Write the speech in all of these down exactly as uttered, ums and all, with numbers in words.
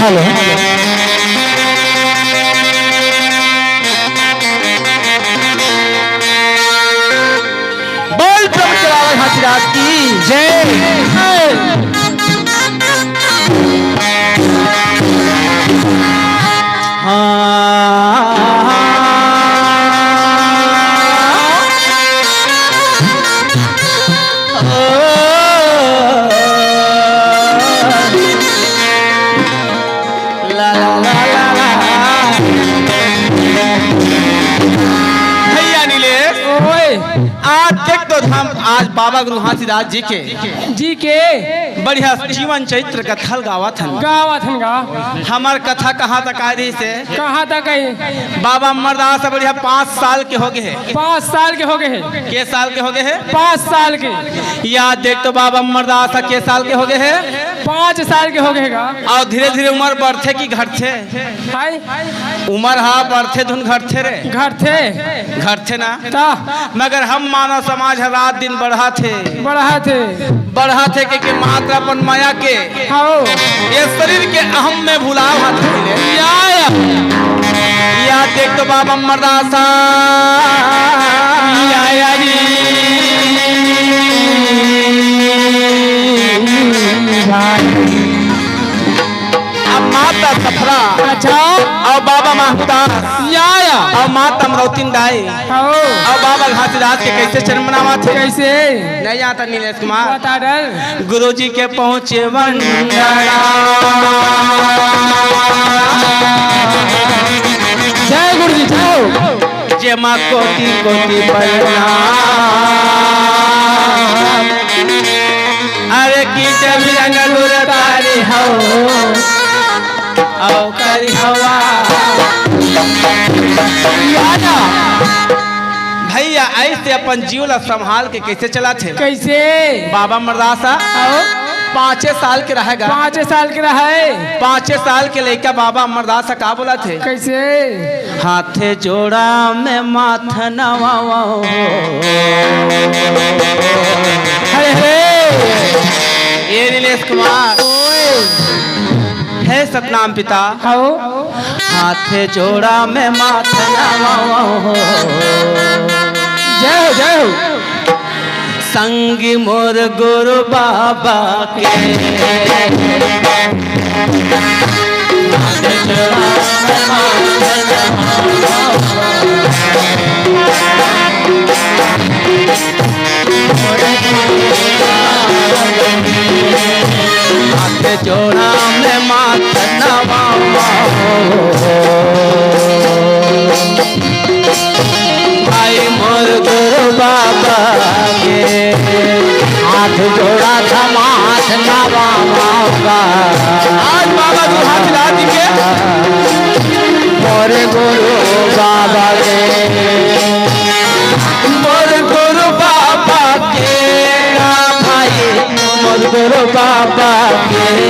Hello. बोल प्रभु केरावल हाथीदास की जय। हाँ। ला, ला, ला, ला, ला। भैया नीलेश, ओए। आज देख तो हम आज बाबा गुरु घासीदास जी के जी के बढ़िया जीवन चरित्र कथा ल गावत हन। गावत हन गा। हमर कथा कहाँ तक आय रहिस हे? कहाँ तक आय? बाबा अमरदास ह बढ़िया पाँच साल के हो गे हे। पाँच साल के हो गे हे। के साल के हो गे हे? पाँच साल के। या देख तो बाबा अमरदास ह के साल के हो गे हे? पाँच साल के हो गे हे गा। अउ धीरे-धीरे उमर बढ़थे कि घटथे? हाय। उमर ह बढ़थे धुन घटथे रे? घटथे। घटथे ना? त? मगर हम मानव समाज ह रात दिन बढ़त हे। बढ़त हे। बढ़त हे के, के मात्र अपन मया के, हाँ। ये शरीर के अहम में भुलाव हाथ ले। या, या। या देख तो बाबा अमरदास। या, या जी। अब माता सफरा। अच्छा। अउ बाबा महतास। या, या। अउ माता अमरौतिन दाई। हाँ। अउ बाबा घासीदास के कैसे चरण बनावत हे? कैसे? नहीं जानता नीलेश कुमार। बता डर। गुरुजी के पहुँचे वंदना। जय गुरुजी, जय हो। जेमा कोटि कोटि प्रणाम। अरे कीट भुजंग गुरु तारी हो। करी हवा। भैया, ऐसे अपन जीव ला संभाल के कैसे चलाथे? कैसे? बाबा अमरदास ह, आओ। पाँचे साल के रहय गा। पाँचे साल के रहय। पाँचे साल के लइका बाबा अमरदास ह का बोलथे? कैसे? हाथे जोड़ा में माथ नवावा हो। हरे हरे। ए नीलेश कुमार। ओए। हे सतनाम पिता। आओ। हाथे जोड़ा में माथ नवावा हो। जय हो, जय हो। संगी मोर गुरु बाबा के। हाथ जोड़ा में माथ नवावा हो। भाई मोर गुरु बाबा के। हाथ जोड़ा था माथ नवावा। आज बाबा गुरु हाथ ला दी के। मोर गुरु बाबा के। मोर गुरु बाबा के ना भाई, मोर गुरु बाबा के,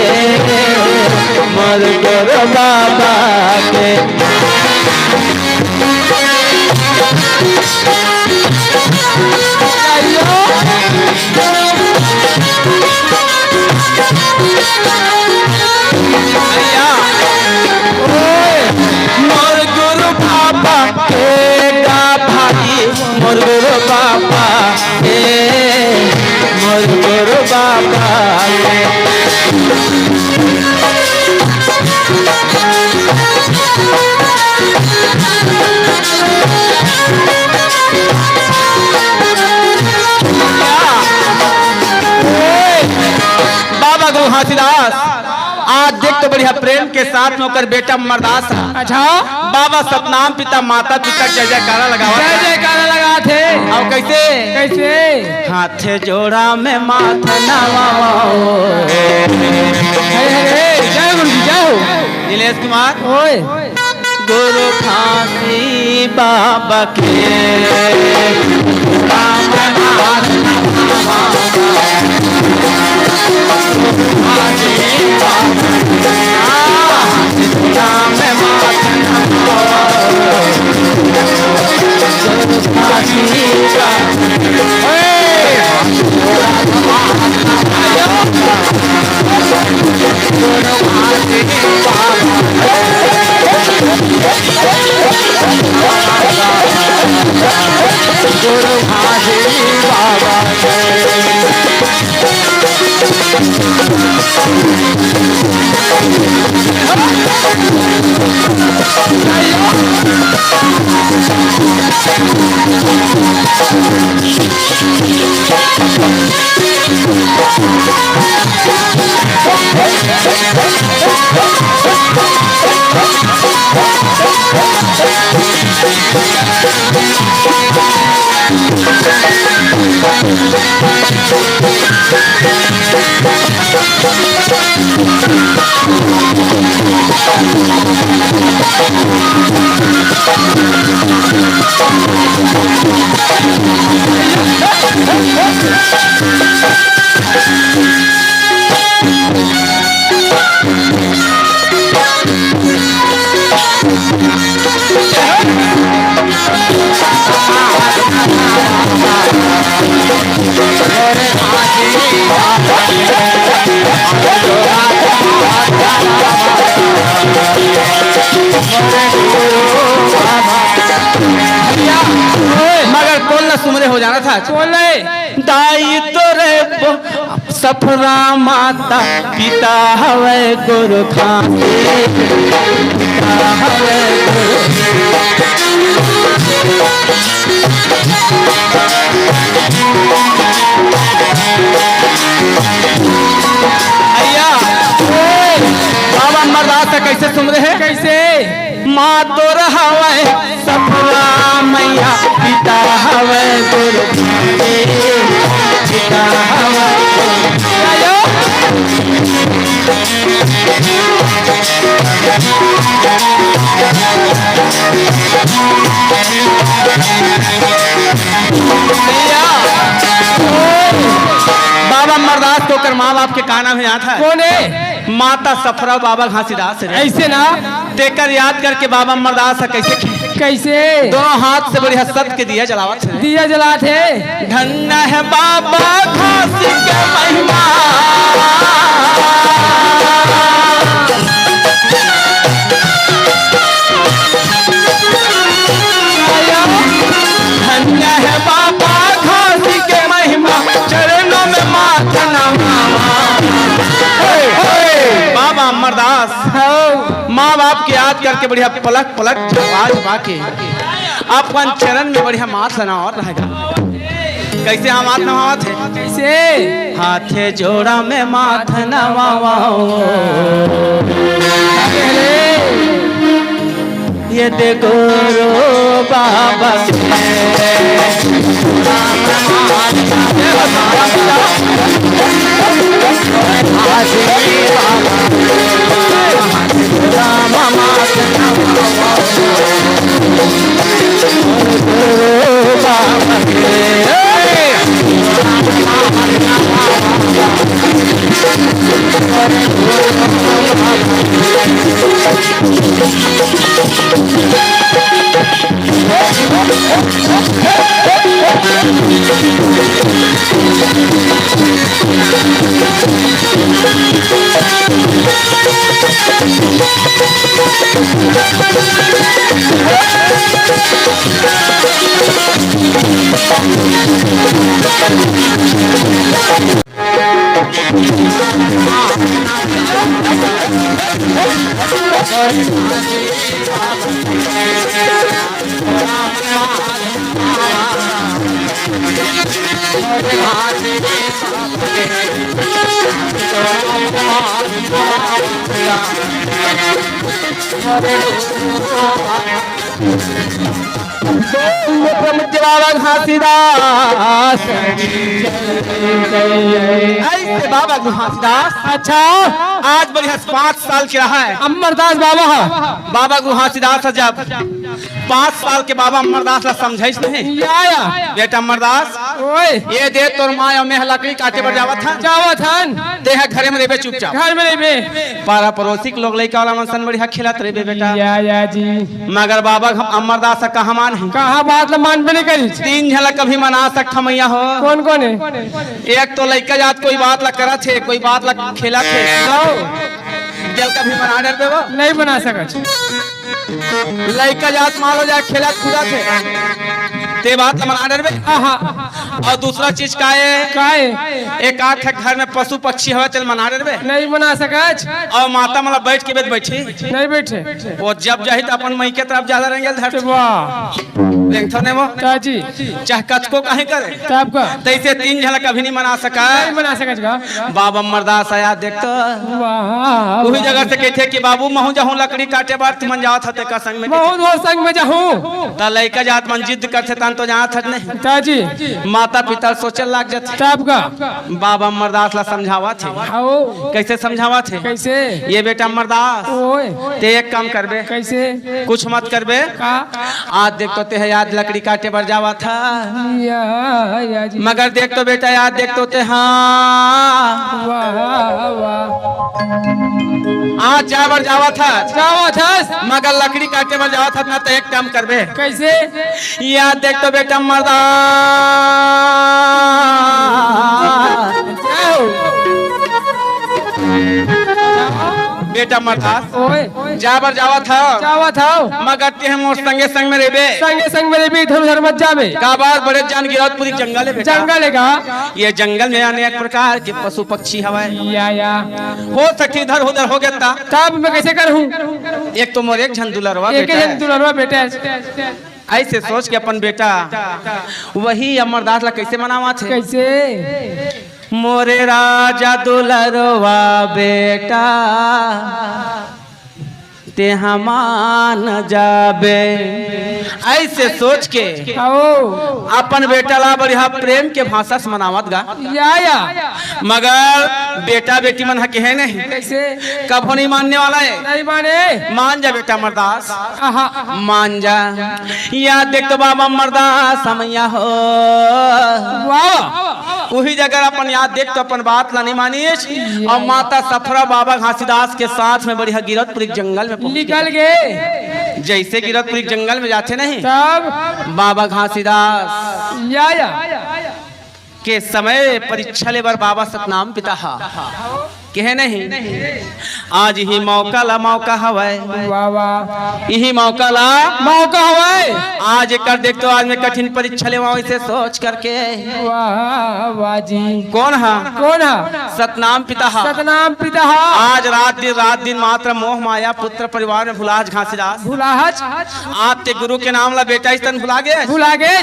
मोर गुरु बाबा के। भैया, ओए, मोर गुरु बाबा के गा भाई, मोर गुरु बाबा के, मोर गुरु बाबा के। बाबा गुरु घासीदास, आज देख तो बढ़िया प्रेम के साथ में ओकर बेटा अमरदास ह। अच्छा। बाबा सतनाम पिता माता पिता जय जयकारा लगावत जय हे। जयकारा लगात हे। अउ कैसे? कैसे? हाथ जोड़ा में माथ नवाओ। हरे हरे, जय गुरु जी, जय हो। नीलेश कुमार। ओए। गुरु घासी बाबा के। मगर कोन ला सुमरे हो जाना था। बोले। दाई तोरे ब-, सफरा माता पिता हवे गुरु घासी, पिता हवे गुरु। भैया, बाबा अमरदास त कैसे सुमरे हे? कैसे? माँ तोर हवय सफला मैया, पिता हवय गुरु, पिता हवय गुरु। आयो। भैया, बाबा अमरदास के ओकर माँ बाप के का नाम हे जानत हस? कोन हे? माता सफरा, बाबा घासीदास रे। अइसे ना? तेकर याद करके बाबा अमरदास ह कइसे, कइसे? दोनों हाथ से बढ़िया सत के दिया जलावत हे। दिया जलात हे। धन्य हे बाबा घासी के महिमा। धन्य हे बाबा घासी के महिमा, चरणों में माथ नवावा। हे, हे, बाबा अमरदास, हव। माँ बाप के याद करके बढ़िया पलक पलक झपा झपा के अपन चरण में बढ़िया माथ नवावत हे गा। कइसे हाथ नवावत हे? कइसे? हाथे जोड़ा में माथ नवावा। ये दे गुरु बाबा के। बाबा घासीदास। अइसे बाबा घासीदास। अच्छा। आज बढ़िया पाँच साल के रहा हे। अमरदास बाबा ह। बाबा घासीदास ह जब पाँच साल के बाबा अमरदास ला समझाइस नहीं। या, या। बेटा अमरदास, ओए। ये दे तोर माँ अउ मैं ह लकड़ी काटे बर जावत हन। जावत हन। तेंह घरे में रहिबे चुपचाप। घर में रहिबे। पारा पड़ोसी के लोग लइका वाला मन सन बढ़िया खेलत रहिबे बेटा। या, या जी। मगर बाबा हम अमरदास ह कहाँ मानही? कहाँ बात ला मानबे नहीं करिस? तीन झन ला कभी मना सकथँव मइया हो। कोन कोन हे? एक तो लइका जात कोई बात ला करत हे, कोई बात ला खेलत हे। हव। तेला कभी मना डरबे वो? नहीं मना सकत। लइका जात मान लो जाए खेलत कूदत हे, ते बात ला मना डरबे। हाँ, हाँ। अउ दूसरा चीज का हे? का हे? एक आध घर में पशु पक्षी हवय, तेला मना डरबे। नहीं मना सकत। अउ माता मन ला बइठ के बेद बइठी। नहीं बइठे। वो जब जाही त अपन मइके तरफ जादा रेंगेल धर। वाह। रेंगथव नहीं वो। ताजी। चाहे कतको काहीं करे। तब का? तइसे तीन झन ला कभी नहीं मना सकय। नहीं मना सकत का? बाबा अमरदास आय देख तो। वाह, उही वाह। जगह से कहिथे कि बाबू महूँ जाहूँ लकड़ी काटे बर, तुमन जावत हव तेकर संग में। महूँ तोर संग में जाहूँ। त लइका जात मन जिद करथे तहन तो जात हस नहीं। ताजी। माता पिता सोचे लाग जाथे। तब का? बाबा अमरदास ला समझावत हे। हव। कइसे समझावत हे? कइसे? ये बेटा अमरदास, ओए। ते एक काम करबे। कइसे? कुछ मत करबे। का? आज देख तो तेंह आज लकड़ी काटे बर जावत हस। या, या जी। मगर देख तो बेटा, आज देख तो तेंह वाह, वाह। आज जाए बर जावत हस। जावत हस। मगर लकड़ी काटे बर जावत हस ना, त एक काम करबे। कइसे? या देख तो बेटा मरदास। बेटा मरदास। ओए। जाए बर जावत हस। जावत हस। मगर तेंह मोर संगे संग में रहिबे। संगे संग में रहिबे, इधर उधर मत जाबे। काबर? बड़े जान गिरौदपुरी जंगल हे बेटा। जंगल हे का? ये जंगल में अनेक प्रकार के पशु पक्षी हवय। या, या। हो सकथे इधर उधर हो गे त। तब मैं कइसे करहूँ? एक तो मोर एक झन दुलरवा एक बेटा झन हे। दुलरवा बेटा हे। अइसे सोच के अपन बेटा वही अमरदास ला कइसे मनावत हे? कइसे? मोरे राजा दुलरवा बेटा, तेहा मान जाबे। ऐसे सोच के आओ। अपन बेटा ला बढ़िया प्रेम के भाषा से मनावत गा। या, या। मगर बेटा बेटी मन ह कहे नहीं। कैसे? कभो नहीं मानने वाला है। नहीं माने। मान जा बेटा अमरदास। आहा। मान जा। या देख तो बाबा अमरदास हमैया हो। वाह। उही जगह अपन या देख तो अपन बात ला नहीं मानिस। और माता सफरा बाबा घासीदास के साथ में बढ़िया गिरौदपुरी जंगल में पहुंच निकल गए। जैसे गिरौदपुरी जंगल में जाथे नहीं, तब बाबा घासीदास या, या। के समय परीक्षा ले बर बाबा सतनाम पिता हा। कहे नहीं, आज ही मौका ला मौका हवय। वाह, वाह। इही मौका ला मौका हवय। आज एकर देख तो आज मैं कठिन परीक्षा लेवा, इसे सोच करके। वाह, वाह जी। कौन हा? कौन हा? सतनाम पिता हा। सतनाम पिता हा। आज रात दिन, रात दिन मात्र मोह माया पुत्र परिवार में भुलाहच घासीदास। भुलाहच। आज ते गुरु के नाम ला बेटा इस तन भुला गे। भुला गे।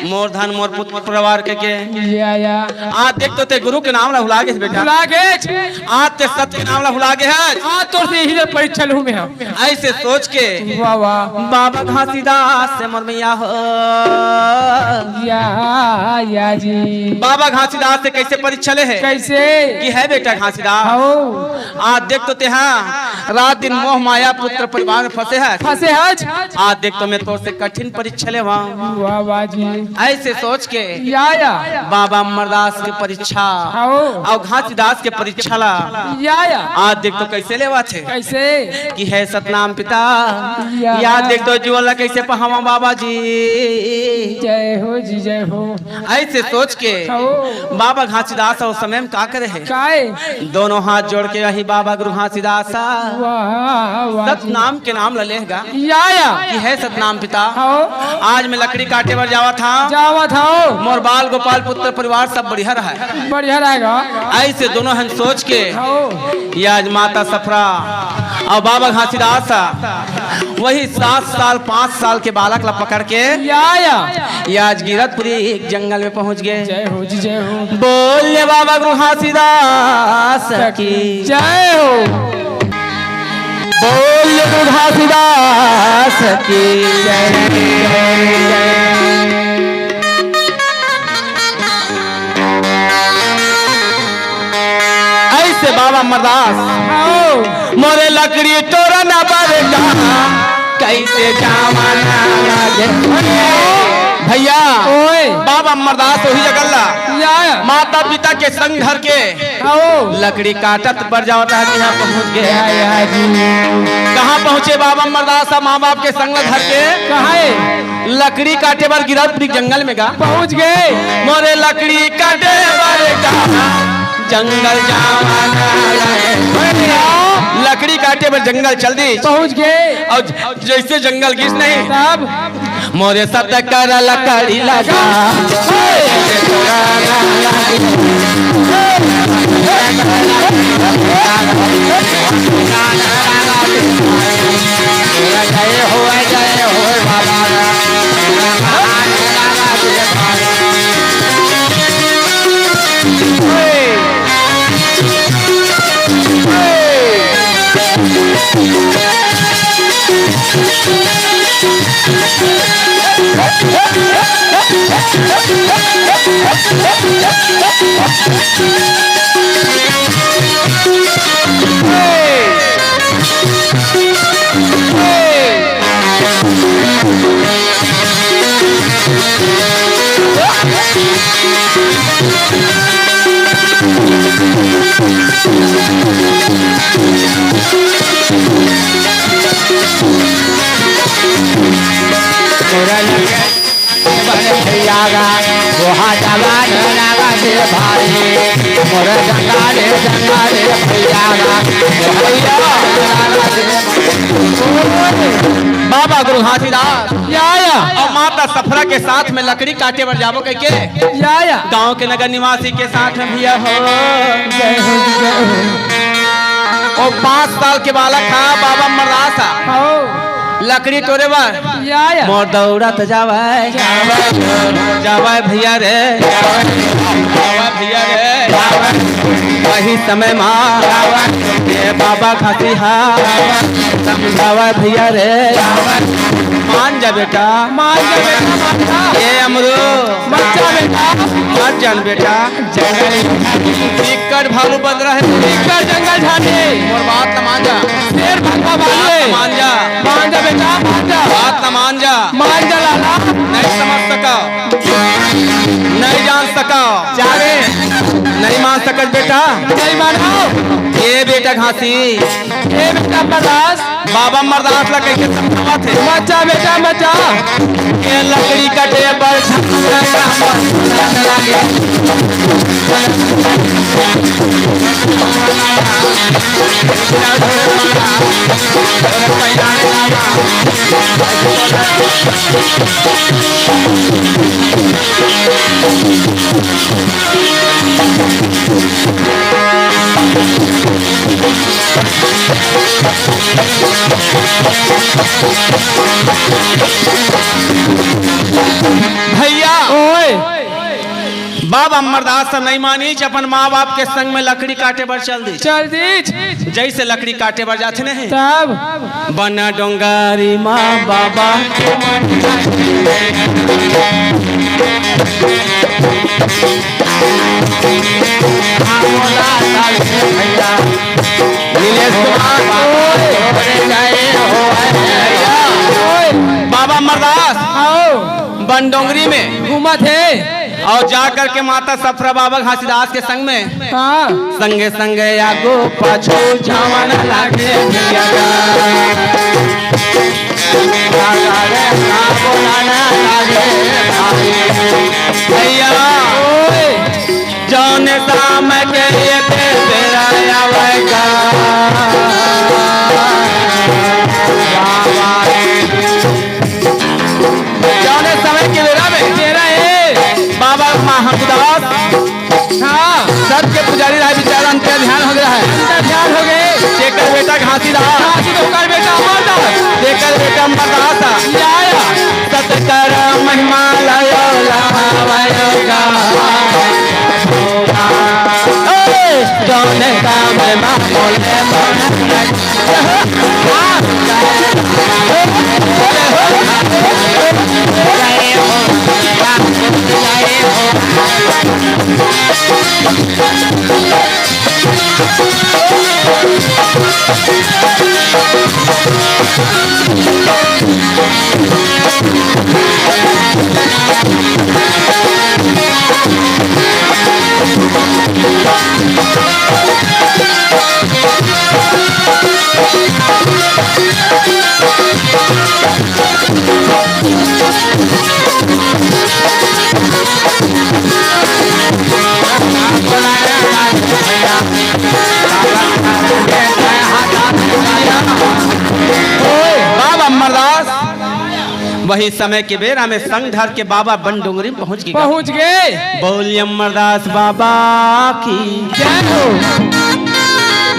मोर धन मोर पुत्र परिवार के, के। या, या। आज देख तो ते गुरु के नाम ला भुला गे बेटा। भुला गे। आज ते सत के नाम ला भुला गे है। आज तोर से यही परीक्षा लूं मैं। ऐसे सोच के वाह, वाह। बाबा घासीदास से मोर मैया हो। या, या जी। बाबा घासीदास से कैसे परीक्षा ले है? कैसे? कि है बेटा घासीदास। आओ। आज देख तो तेहा रात दिन मोह माया पुत्र परिवार में फंसे है। फंसे है। आज देख तो मैं तोर से कठिन परीक्षा लेवा। वाह, वाह जी। ऐसे सोच के या, या। बाबा अमरदास के परीक्षा आओ। और घासीदास के परीक्षा ला या, या। आज देख तो कैसे लेवा थे। कैसे? कि है सतनाम पिता। या। या देख तो जीवन ला कैसे पहावा बाबा जी। जय हो जी, जय हो। ऐसे सोच के आओ। बाबा घासीदास उस समय में का करे है? काय? दोनों हाथ जोड़ के यही बाबा गुरु घासीदास वाह, वाह जी। सतनाम के नाम ला लेगा। या, या। कि है सतनाम पिता। आओ। आज मैं लकड़ी काटे बर जावत हा। जावत हा। मोर बाल गोपाल पुत्र परिवार सब बढ़िया रहा है। बढ़िया रहेगा। ऐसे दोनों हम सोच के आओ। ये आज माता सफरा और बाबा घासीदास वही सात साल, पाँच साल के बालक ला पकड़ के या, या। ये आज गिरौदपुरी जंगल में पहुंच गए। जय हो जी, जय हो। बोल ले बाबा गुरु घासीदास की। जय हो। बोल ले गुरु घासीदास की। जय। ऐसे बाबा अमरदास आओ। मोरे लकड़ी तोरा ना बरका, कैसे जावाना लागे। भैया, ओए। बाबा अमरदास वही जगह ला या। माता पिता के संग धर के आओ। लकड़ी काटत बर जावत है, यहाँ पहुँच गए। या, या जी। कहाँ पहुँचे बाबा अमरदास माँ बाप के संग धर के? कहाँ है? लकड़ी काटे बर गिरौदपुरी जंगल में गा। पहुँच गए। मोरे लकड़ी काटे बर गा। जंगल जावाना लागे। लकड़ी काटे बर जंगल चल दी। पहुँच गए। और ज-, जैसे जंगल गिस नहीं। तब? मोरे सत कर लकड़ी लगा। जय हो, जय हो बाबा। बाबा गुरु घासीदास या, या। और माता सफरा के साथ में लकड़ी काटे बर जाबो कह के या, या। गांव के नगर निवासी के साथ में भैया हो। जय हो, जय हो। वो पाँच साल के बालक था बाबा अमरदास। हो। लकड़ी टोरे बर या, या। मोर दौड़त जावय, जावय भैया रे, जावय भैया रे। वही समय मा ये बाबा घासी हा समझावय भैया रे, मान जा बेटा, मान जा बेटा, मान जा। ये अमरू, मत जा बेटा, मत जान बेटा। जंगल बिकट भालू बंदरा हे। बिकट जंगल झांटी। मोर बात ल मान जा। शेर भंगवा भालू हे। मान जा। मान जा बेटा, मान जा। बात ल मान जा। मान जा लाला। नहीं समझ सका, नहीं जान सका। जावे। नहीं मान सकत बेटा। नहीं मानो। ए बेटा घासी। ए बेटा प्रकाश। बाबा अमरदास ला कइसे समझावत हे? मत जा बेटा, मत जा। ये लकड़ी कटे बर भैया, ओए। बाबा अमरदास ह नहीं मानिस, अपन माँ बाप के संग में लकड़ी काटे बर चल दिस। चल दिस। जइसे लकड़ी काटे बर जाथे नहीं, तब बन डोंगरी माँ बाबा। नीलेश कुमार, ओए। बाबा अमरदास, आओ। बन डोंगरी में घूमत हे। अउ जा करके माता सफरा बाबा घासीदास के संग में, हाँ। संगे संगे आगू पाछू जावन लागे भैया। भैया, ओए। जौन शाम के ये बेरा आवे का। जौने समय के बेरा में तेरा हे बाबा महागुदास, हाँ। सत के पुजारी रहा, बेचारा अंतर ध्यान हो गया है। अंतर ध्यान हो गए। जेकर बेटा घासीदास, घासी तो ओकर बेटा अमरदास। जेकर बेटा अमरदास। या, या। सत कर महिमा लायो लावायो गा। ए, जौने काम मा बोले मन बाबा अमरदास वही समय के बेरा में संग धर के बाबा बन डोंगरी पहुंच गए। पहुंच गए। बोलिए अमरदास बाबा की। जय हो।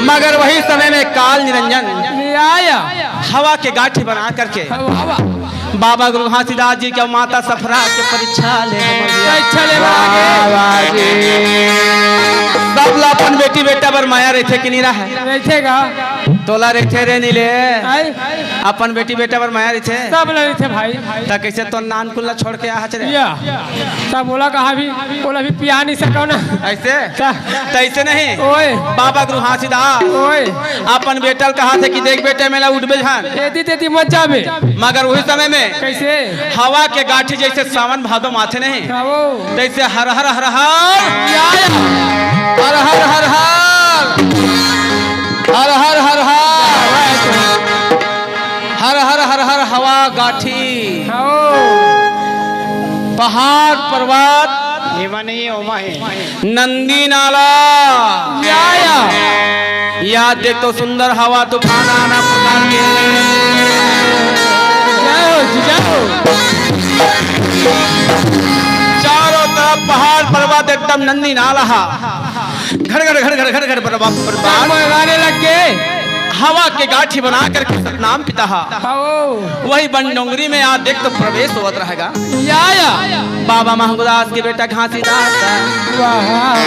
मगर वही समय में काल निरंजन आया। हवा के गाठी बना करके हवा, हवा। बाबा गुरु घासीदास जी के माता सफरा के परीक्षा ले। परीक्षा ले बाबा जी। सब ला अपन बेटी बेटा बर माया रहिथे कि नहीं रहे? रहिथे का? तोला रहिथे रे नीले? आय। अपन बेटी बेटा बर माया रहिथे? सब ला रहिथे भाई। त कइसे तो नानकुन ला छोड़ के आहच रे? या। त बोला कहा भी, बोला भी पिया नहीं सको ना। ऐसे? त तैसे नहीं। ओए। बाबा गुरु घासीदास। ओए। अपन बेटा ल कहाथे कि देख बेटे, मेला उठबे झन। एती तेती मत जाबे। मगर वही समय में कइसे? हवा के गाठी जइसे सावन भादो माथे नहीं। आओ। तइसे हर हर हर हर। या, या। हर हर हर हर। हर हर हर हर। हर हर हर हर हवा गाठी। आओ। पहाड़ पर्वत। एमा नहीं हे, ओमा हे। नंदी नाला। या, या। या देख तो सुंदर हवा तूफान आना प्रकार के। जय हो जी, जय हो। चारों तरफ पहाड़ पर्वत एकदम नंदी नाला हा। घड़ घड़ घड़ घड़ घड़ घड़ पर्वत, पर्वत। गाने लग गए। हवा के गाठी बना करके सतनाम पिता हा। हव। वही बन डोंगरी में आ देख तो प्रवेश होवत रहेगा। या, या। बाबा महंगुदास के बेटा घासीदास। वाह, वाह।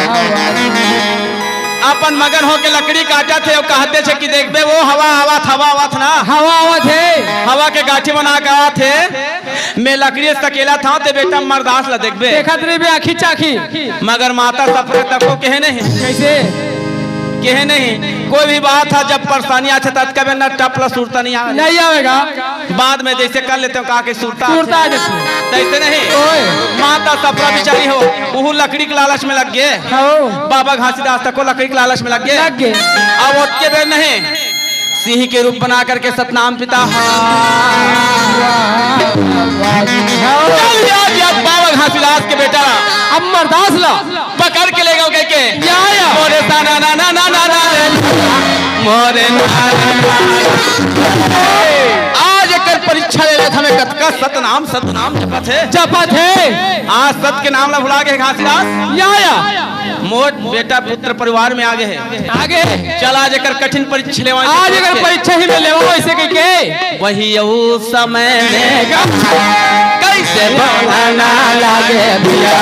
अपन मगन होके लकड़ी काटत हे अउ कहत हे कि देखबे वो हवा आवत, हवा आवत ना। हवा आवत हे। हवा के गाठी बना के आवत हे। मैं लकड़ी सकेलत हंव, ते बेटा अमरदास ला देखबे। देखत रहिबे आँखी चाखी। मगर माता सफरा तको कहे नहीं। कइसे? कहे नहीं। कोई भी बात हे, जब परेशानी आथे, तब कबे ना टप ला सुरता नहीं आवे। नहीं आवेगा। बाद में जइसे कर लेतेंव, कहा के सुरता सुरता आथे। आ जाथे। तइसे नहीं। ओए। माता सफरा बिचारी हो, उहू लकड़ी के लालच में लग गे। हव। बाबा घासीदास तको लकड़ी के लालच में लग गे। लग गे। अब ओतके बेर नहीं। सिंह के रूप बना करके सतनाम पिता हा। चल यार, यार, बाबा घासीदास के बेटा ला, अमरदास ला पकड़ के ले गए कह के। या, या। मोरे सा ना ना ना ना ना ना रे। मोरे ना ना ना। आज एकर परीक्षा ले लेत हमें कतका सतनाम, सतनाम जपत हे। जपत हे। आज सत के नाम ला भुला गे घासीदास। या, या। मोर बेटा पुत्र परिवार में आ गे हे। आ गे। चल आज एकर कठिन परीक्षा लेवा। आज एकर परीक्षा ही में लेवा, ऐसे कह के। वही अउ समय में कइसे बोलना लागे भैया।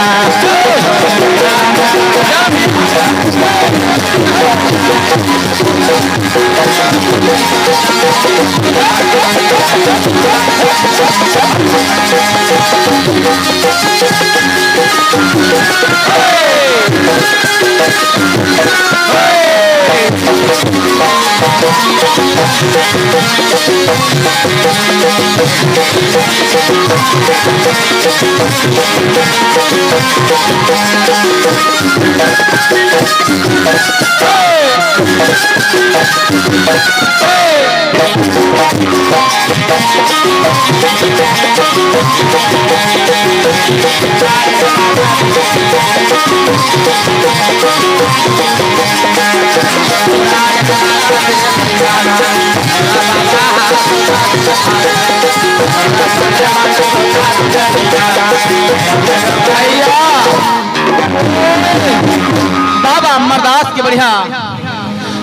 बाबा अमरदास के बढ़िया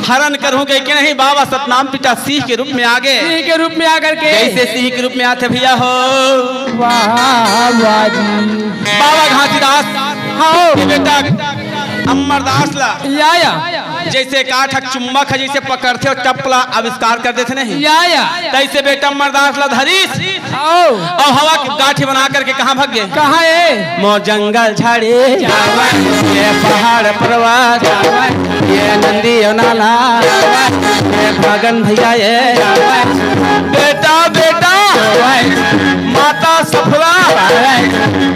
हरण करहूं कहिके नहीं, बाबा सतनाम पिता सिंह के रूप में आ गे। सिंह के रूप में आकर के। कैसे सिंह के रूप में आथे भैया हो? वाह, वाह जी। बाबा घासीदास, हाँ। ये बेटा अमरदास ला, या, या। जैसे काठ के चुंबक हे, जैसे पकड़थे अउ टप ला आविष्कार कर देथे नहीं। या, या। तैसे बेटा अमरदास ला धरिस। आओ। अउ हवा के गाठी बना करके कहाँ भग गे? कहाँ हे? मोर जंगल झाड़ी, ये पहाड़ पर्वत, ये नदी अउ नाला, ये भगन भैया ये। बेटा, बेटा, माता सफरा,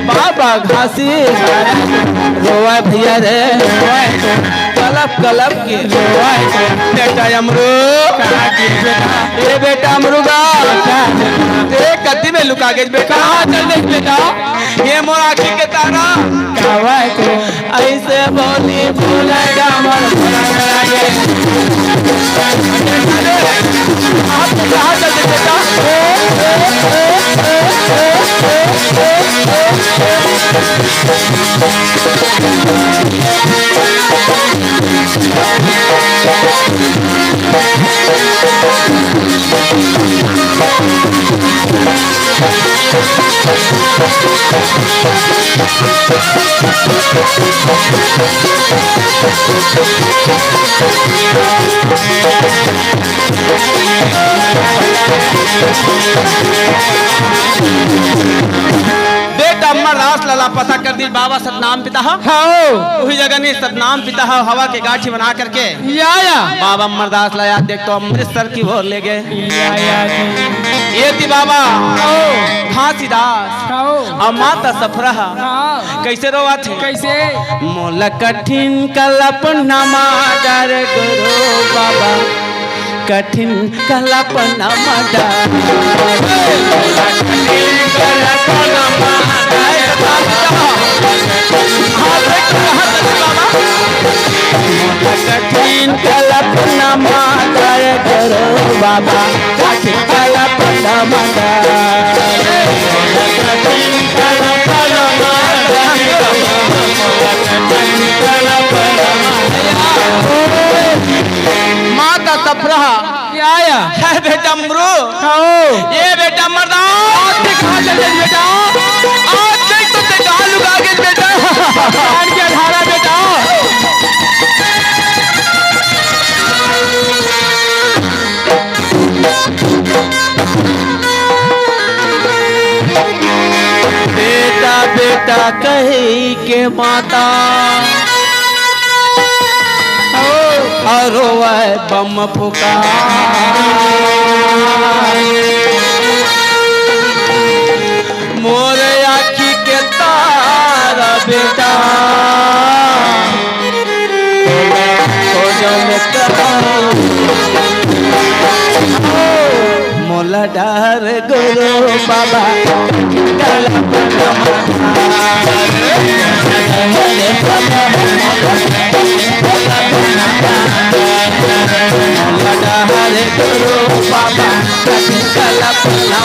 बाबा घासी, रोवय भैया रे, कलप कलप के रोवय। बेटा अमरू, ए बेटा अमरूदा, ए कति में लुका गे बेटा? कहाँ चल दे बेटा? ये मोर आँखी के तारा। कावय तो ऐसे बोली बोले डामर भरा भरा ये। आप कहाँ चल दे बेटा? बेटा अमरदास ला लापता कर दिस बाबा सतनाम पिता ह। हाँ। उही जगह नहीं सतनाम पिता ह, हवा के गाठी बना करके या, या। बाबा अमरदास ला याद देख तो अमृतसर की ओर ले गे। या, या जी। ये थी बाबा आओ। घासीदास आओ। अउ माता सफरा ह। हाँ। कैसे रोवत हे? कैसे? मोला कठिन कल्पना मा डर गुरु बाबा, कठिन कल्पना मा डर। कठिन कल्पना मा डर गुरु बाबा, कठिन कल्पना मा डर। माता सफरा ह। या, बेटा अमरू। हाँ। ये बेटा मर्दान। आज ते कहाँ चल गए बेटा? आज देख तो ते कहाँ लुका गए बेटा? जान के अधारा बेटा। बेटा, बेटा कही के माता, अउ रोवय बम फुका। मोर आँखी के तारा बेटा, खोजल कहाँ। मोला डहर गुरु बाबा, कल्पना मोला डहर गुरु बाबा, कल्पना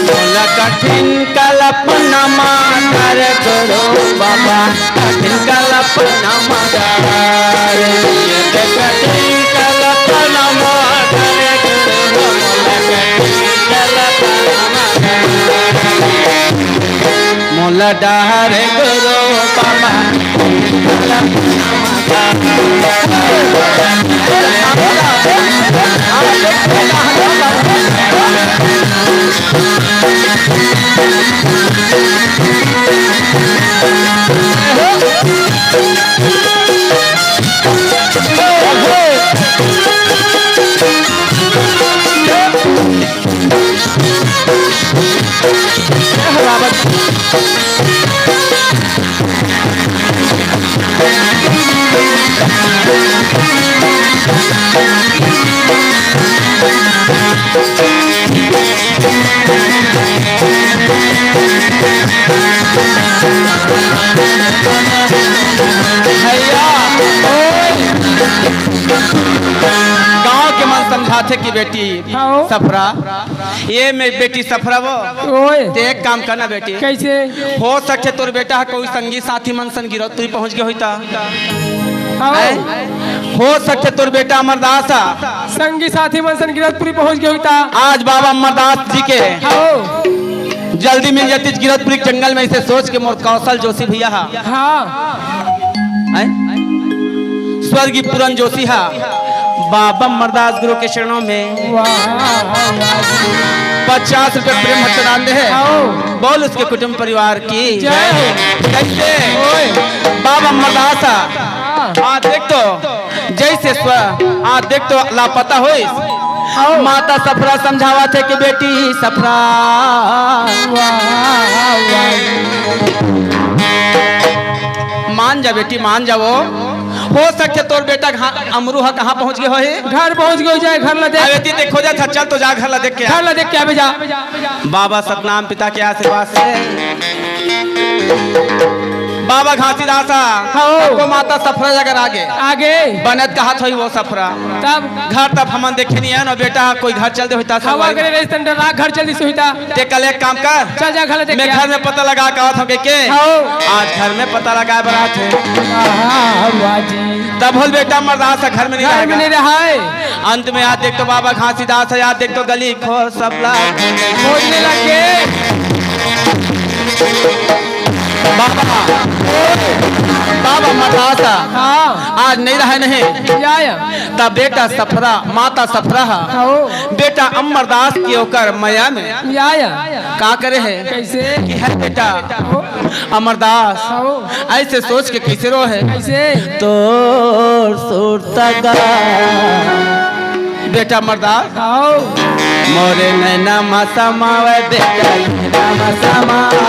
मोला कठिन कल्पना मा कर गुरु बाबा, कठिन कल्पना मा कर। कठिन कल्पना मा कर गुरु बाबा, कठिन कल्पना मा कर। मोला डहर गुरु बाबा, भैया, ओए। गांव के मन समझाथे कि बेटी हाँ। सफरा, ये में बेटी सफरा वो। ओए। ते एक काम करना बेटी। कैसे? हो सके तोर बेटा ह कोई संगी साथी मन सन गिरौदपुरी पहुंच गए होता। हाँ। हैं? हो सके तोर बेटा अमरदास ह संगी साथी मन सन गिरौदपुरी पहुंच गए होता। आज बाबा अमरदास जी के हाँ। जल्दी मिल जाती गिरौदपुरी के जंगल में, इसे सोच के मोर कौशल जोशी भैया हा। हाँ। हैं? स्वर्गीय पूरन जोशी हा। बाबा अमरदास गुरु के चरणों में वाह, वाह, वाह। पचास रुपए प्रेम भत्ता दान दे है। आओ। बोल उसके कुटुंब परिवार की जय हो। कैसे? ओए। बाबा अमरदास हा। हाँ। आ देख तो जैसे स्व-, आ देख तो लापता होइस। आओ। माता सफरा समझावत हे कि बेटी सफरा। वाह, वाह। मान जा बेटी, मान जा वो। हो सके तोर बेटा घा-, अमरू हा कहाँ पहुँच गए होही? घर पहुँच गए जाए, घर ला देख। अबे ती देखो जा, चल तो जा घर ला देख के आ। घर ला देख के आबे जा। बाबा सतनाम पिता के आशीर्वाद से बाबा घासीदास हा, हाँ। सबको माता सफरा जगह आगे। आगे। बनत कहत होई वो सफरा। तब? घर तब हमन देखे नहीं है ना बेटा, कोई घर चल दे होता सब हवा वही। करे रहे तन रात घर चल दी सुहिता। ते कल एक काम कर। चल जा घर देख मैं के आ। घर में पता लगा के आवत हूँ के, के? हाँ। आज घर में पता लगा बरात है। आहा, वाह जी। तब होल बेटा मरदास घर में नहीं घर में रहेगा। नहीं रहा है। अंत में याद देख तो बाबा घासीदास है, याद देख तो गली खोर सब ला खोजने लगे। बाबा, बाबा मरदास हाँ। आज नहीं रहा नहीं। या, या। तब बेटा सफरा, माता सफरा हा। हाँ। बेटा अमरदास के ओकर मया में या, या। का करे है? कैसे? कि है बेटा हाँ। अमरदास। हाँ। ऐसे सोच के कैसे रो है? कैसे? तोर सुरता गा बेटा मरदास। आओ। मोरे नैना मा समावे बेटा, नैना मा समावे।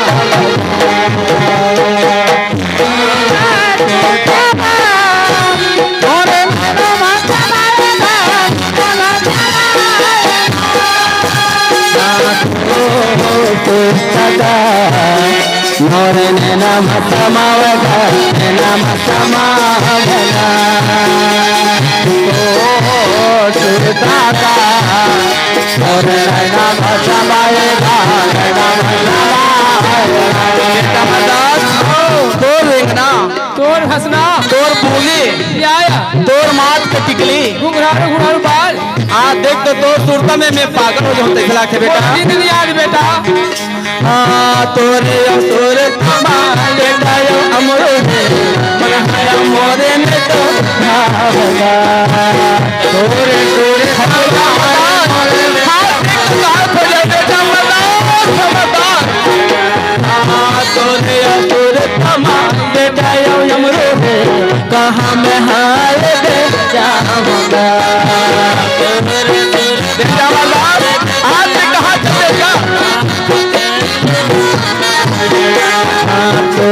मोरे नैना मा समावे बेटा, नैना मा समावे। मोर नैना मा समावगा, नैना मा समावगा। ओ सुरता गा, मोर नैना मा समावगा, नैना मा समावगा। बेटा मरदास, तोर रेंगना हंसना। तोर बोली। या, या। तोर माथ के टिकली। घुंघरारू, घुंघरारू बाल। आ, देख तो तोर सुरता में मैं पागल हो जाऊं, तैसे लाखे बेटा। वो दिन याद बेटा। हाँ, तोरे असुर तमा बेटा यो अमरूद, मन हया मोरे में तो ना होगा। तोरे, तोरे हमारे मोरे में तो ना होगा। बेटा, मजाक, मजाक। हाँ, तोरे असुर तमा बेटा यो अमरूद, कहाँ मैं हाय दे जाऊंगा। बेटा, मजाक। आज से कहाँ चलेगा? तो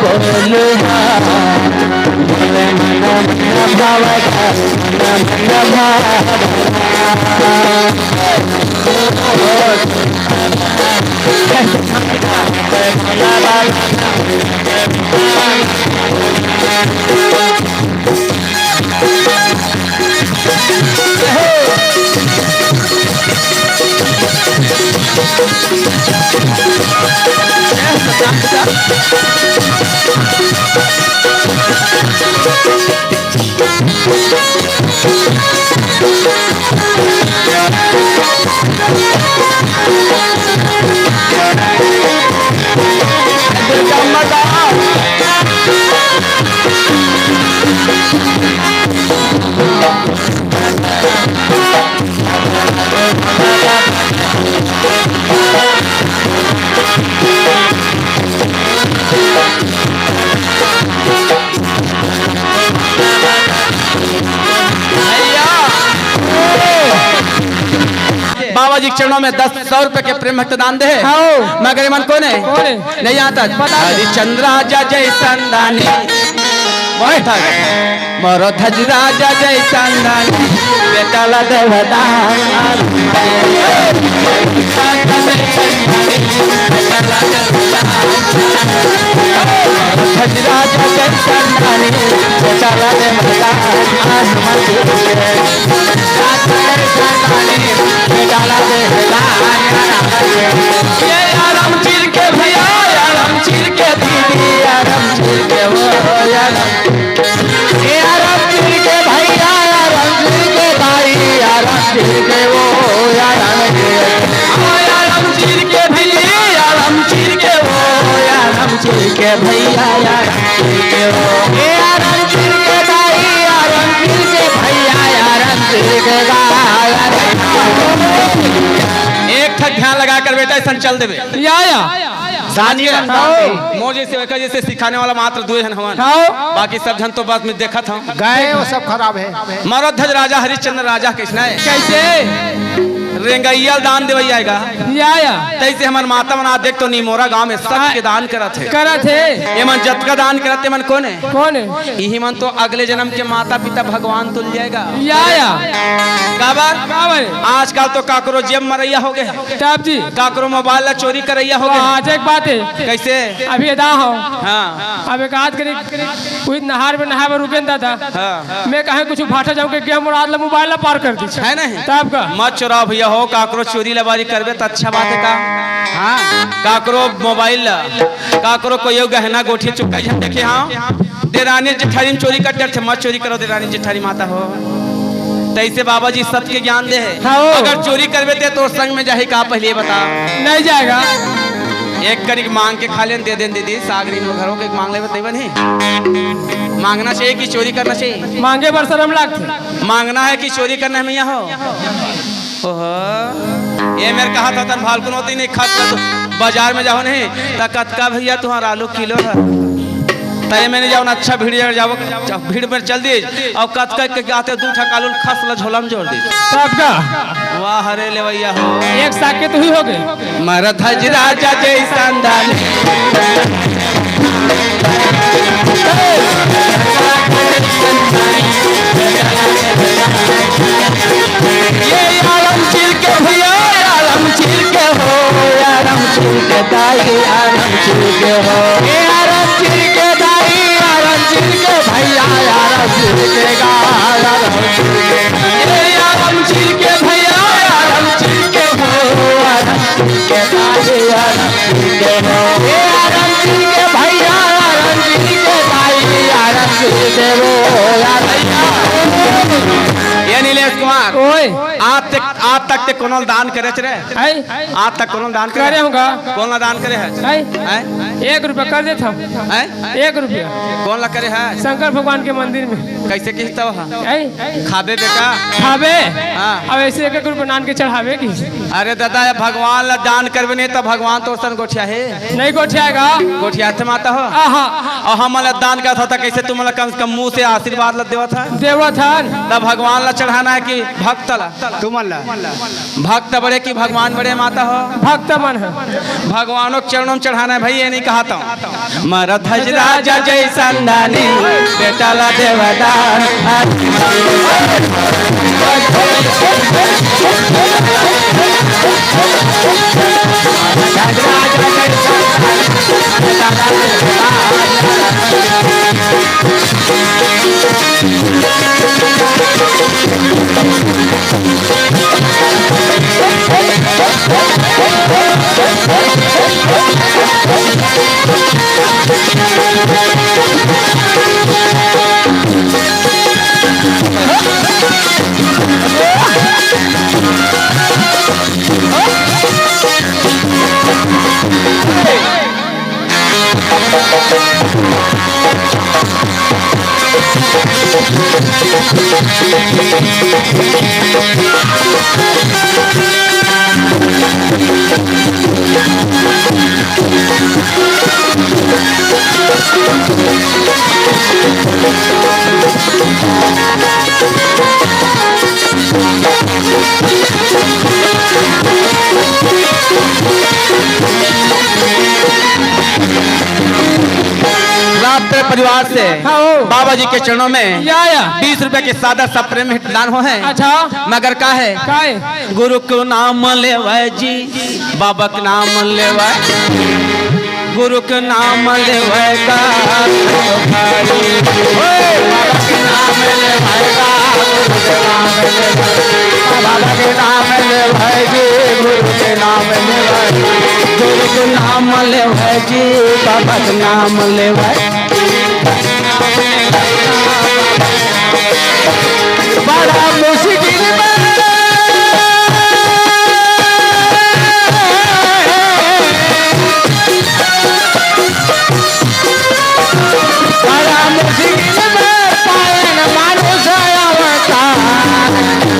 बोलू हाँ, बोले मन मन भावता, मन मन भावता। बाबा जी के चरणों में दस सौ रुपए के प्रेम भक्त दान दे। हाँ। मगर ये मन कौन है? कौन है? नहीं आता। पता नहीं। हरिचंद्र राजा जैसन दानी। वही था। मरध्वज राजा जैसन दानी, बेटा ला देवदान। मरध्वज राजा जैसन दानी, बेटा ला देवदान। बेटा ला देवदान। ये आराम चीर के भैया, आराम चीर के दीदी, आराम चीर के वो, आराम ए आराम चीर के भैया, आराम चीर के दाई, आराम चीर के वो, आराम चीर के। ओ आराम चीर के भैया, आराम चीर के वो, आराम चीर के भैया, आराम चीर के वो। ए आराम चीर के दाई, आराम चीर के भैया, आराम चीर के दाई, आराम चीर के। एक ठक ध्यान लगा कर बेटा, ऐसा चल देबे। या, या। साथ में हाँ। मोर जैसे, ओकर जैसे सिखाने वाला मात्र दुए झन हवन। हाँ। बाकी सब झन तो बस में देखत हन। गए वो सब खराब है। मरध्वज राजा हरिश्चंद्र राजा कइसना है? कैसे? रेंगइया दान देवइया आएगा। या, या। तैसे हमर माता मन आ देख तो निमोरा गांव में सबके दान करत है। करत है। ये मन जतका दान करत है, मन कौन है? कौन है? इही मन तो अगले जन्म के माता पिता भगवान तुल जाएगा। या, या। काबर? काबर? आजकल तो काकरो जेब मरैया हो गए। तब जी। काकरो मोबाइल ला चोरी करैया हो गए। हाँ, आज एक बात है। कैसे? अभी अदा हो। हाँ। अब एक आध करीब कोई नहार में नहाए बर रुकेन दादा। हाँ। मैं कहे कुछ भाटा जाऊं के गेम और आदला मोबाइल ला पार कर दी। है नहीं? तब का? मत चुराओ भैया हो, काकरो चोरी लबारी करबे त अच्छा बात है का? हाँ। काकरो मोबाइल ला, काकरो कोई गहना गोठी चुकाई झन देखे हाँ। देरानी जेठानी में चोरी कर डर थे, मत चोरी करो देरानी जेठानी माता हो। तैसे बाबा जी सत के ज्ञान दे है। हाँ। अगर चोरी करबे ते तोर संग में जाही का पहले ये बता। नहीं जाएगा। एक कनिक मांग के खा लेन दे देन दीदी, सागरी में घरों के मांग लेबे ते बनी। मांगना चाहिए कि चोरी करना चाहिए? मांगे बर शर्म लागथे। मांगना है कि चोरी करना है मैया हो? ओहो, ये मेरे कहा था तन भालकुन होती नहीं खत कर दो। बाजार में जाओ नहीं, त कतका भैया तुम्हारा आलू किलो है? त ये मैंने जाओ ना अच्छा भीड़ जगह जाओ, जाओ भीड़ में चल दी। और कतका के आते दू ठक आलू खस ल झोला में जोड़ दी। तब का? वाह रे लेवैया हो। एक साग के तू ही हो गए। मरध्वज राजा जैसन दानी। ये आराम चीर के भैया, आराम चीर के हो, आराम चीर के दाई, आराम चीर के हो। ये आराम चीर के दाई, आराम चीर के भैया, आराम चीर के गा, आराम चीर के। ये आराम चीर के भैया, आराम चीर के हो, आराम चीर के दाई, आराम चीर के हो। ये आराम चीर के भैया, आराम चीर के दाई, ये नीलेश कुमार, ओए। आज तक, आज तक ते कोनो ल दान करे रे? हैं? आज तक कोनो ल दान करे? करे हूँ का? कोन ल दान करे हे? हैं? हैं? एक रुपया कर देत हँव। हैं? एक रुपया। कोन ल करे हे? शंकर भगवान के मंदिर में। कइसे किहिस त हा? हैं? खाबे बेटा? खाबे? हाँ। अब ऐसे एक एक रुपया नान के चढ़ाबे कि? अरे दादा, ये भगवान ल दान करबे नहीं त भगवान तोर सन गोठियाही? नहीं गोठियाही का? गोठियाथे माता हो। आहा। अउ हमन ल दान करत हव त कइसे तुमन ल कम से कम मुँह से आशीर्वाद ल देवत हन? देवत हन। त भगवान ल चढ़ाना हे कि भक्त ल? तुमन ल। भक्त बड़े कि भगवान बड़े माता हो? भक्त मन हे। भगवानो के चरणों में चढ़ाना हे भाई, ये नहीं कहत हँव। मरध्वज राजा जइसन दानी, बेटा ला देवदान। रात्र परिवार से हाँ, हो। बाबा जी के चरणों में या, या। बीस रुपए के सादा सब प्रेम भेंट दान हो हे। अच्छा। मगर का हे? का हे? गुरु को नाम लेवय जी, बाबा के नाम लेवय। गुरु के नाम लेवय का भाई। ओए, बाबा के नाम लेवय का, गुरु के नाम लेवय। बाबा के नाम लेवय जी, गुरु के नाम लेवय। गुरु के नाम लेवय जी, बाबा के नाम लेवय। बड़ा मुश्किल में, बड़ा मुश्किल में पाएन मानुष अवतार।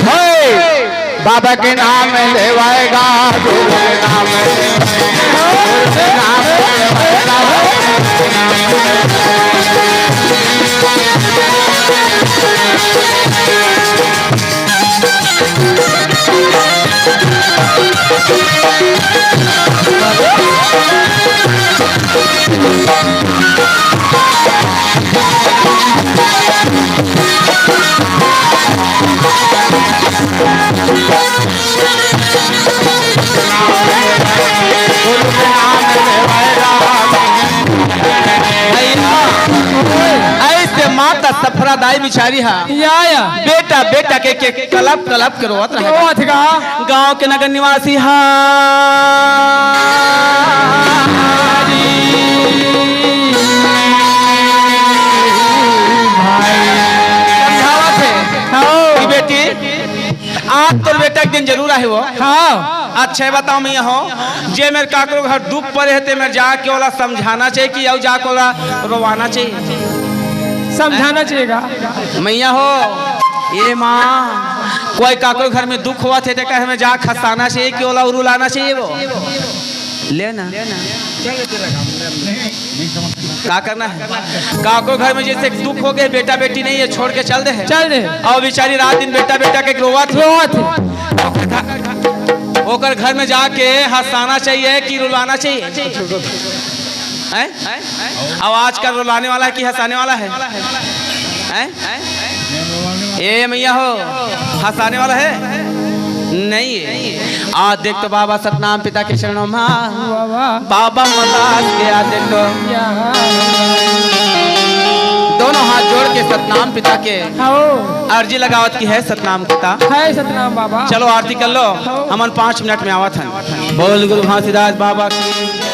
हे! बाबा के नाम लेवय गा, गुरु के नाम, गुरु के नाम लेवय गा। अइसे माता सफरा दाई बिचारी हा। या, या। बेटा, बेटा के, के कलप, कलप के रोवत रहे। रोवत का? गांव के नगर निवासी हा। समझावत हे। हाँ। कि बेटी, आज तोर बेटा एक दिन जरूर आही हो। हाँ। अच्छा, ये बताओ, मइया हो, जे मेर काकरो घर दुख परे हे, ते मेर जाके ओला समझाना चाहिए कि अउ जाके ओला रोवाना चाहिए? समझाना चाहिए का? मइया हो, ये माँ, कोई काकरो घर में दुख होवत हे, ते कहे में जाके हंसाना चाहिए कि ओला रुलाना चाहिए वो? ले ना। का करना हे? काकरो घर में जइसे दुख हो गे, बेटा बेटी नहीं हे, छोड़ के चल दे हे। चल दे। अउ बिचारी रात दिन बेटा बेटा के रोवत हे। रोवत हे। ओकर घर में जाके हंसाना चाहिए कि रुलाना चाहिए? हैं? अउ आजकल रुलाने वाला हे कि हंसाने वाला हे? हैं? ए मइया हो, हंसाने वाला हे? नहीं हे। आज देख तो बाबा सतनाम पिता के चरणों में। वाह, वाह। बाबा मतास के आज देख तो। या। दोनों हाथ जोड़ के सतनाम पिता के हाँ। अर्जी लगावत कि हे सतनाम पिता। हे सतनाम बाबा। चलो आरती कर लो, हाँ। हमन पाँच मिनट में आवत हन। बोल गुरु घासीदास बाबा की।